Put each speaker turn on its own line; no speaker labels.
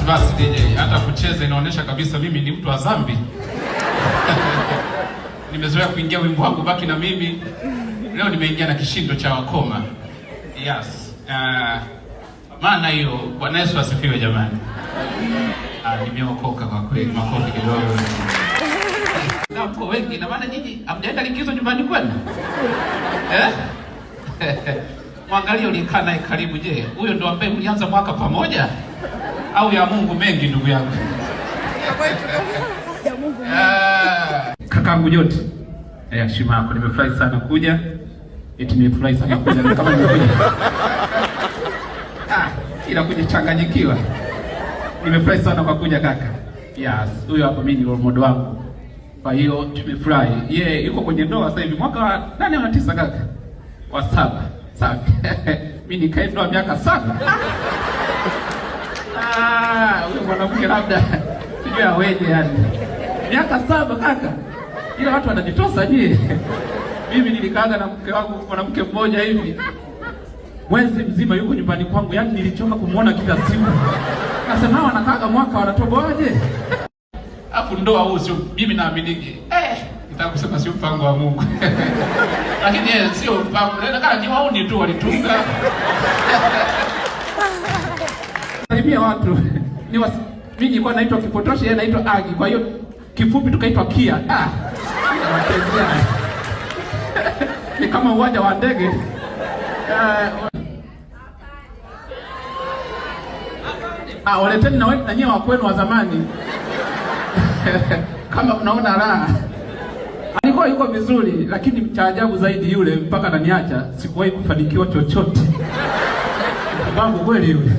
Basi DJ, hata kucheza inaonyesha kabisa mimi ni mtu wa dhambi. Nimezoea kuingia wimbo wangu baki na mimi. Leo nimeingia na kishindo cha wakoma. Yes. Maana hiyo, Bwana Yesu asifiwe jamani. Nimeokoka kwa kweli, makofi kidogo. Na mko wengi, na maana nyinyi hamjaenda likizo nyumbani kwenu? Eh? Mwangalie ulikaa naye karibu, je, huyo ndo ambaye mlianza mwaka pamoja? Au ya Mungu mengi ndugu yangu?
Ya Mungu mengi.
Kakangu Jote. Heshima yako, nimefurahi sana kuja. Eti nimefurahi sana kuja kama nimekuja. Ila kujichanganyikiwa. Nimefurahi sana kwa kuja kaka. Yes, huyo hapo mimi ni role model wangu. Kwa hiyo tumefurahi. Yeye yuko kwenye ndoa sasa hivi mwaka wa 8 au 9 kaka? Wa 7. Safi. Mimi nikae ndoa miaka 7. Huyo mwanamke labda sijui aweje yani. Miaka 7 kaka. Ila watu wanajitosa nyie. Mimi nilikaaga na mke wangu, mwanamke mmoja hivi. Mwezi mzima yuko nyumbani kwangu, yani nilichoka kumuona kila siku. Nasema hawa wanakaaga mwaka wanatoboaje? Alafu ndoa huu sio, mimi naaminiki. Nitaka kusema sio mpango wa Mungu. Lakini yeye sio mpango. Ndio kana ni wauni tu walitunga. Salimia watu. Mimi nilikuwa naitwa Kipotoshi, yeye anaitwa Agi. Kwa hiyo kifupi tukaitwa Kia. Ni kama uwanja wa ndege. Waleteni na wewe na nyewe wa kwenu wa zamani. Kama unaona raha. Alikuwa yuko vizuri, lakini cha ajabu zaidi yule mpaka ananiacha, sikuwahi kufanikiwa chochote. Babu kweli yule.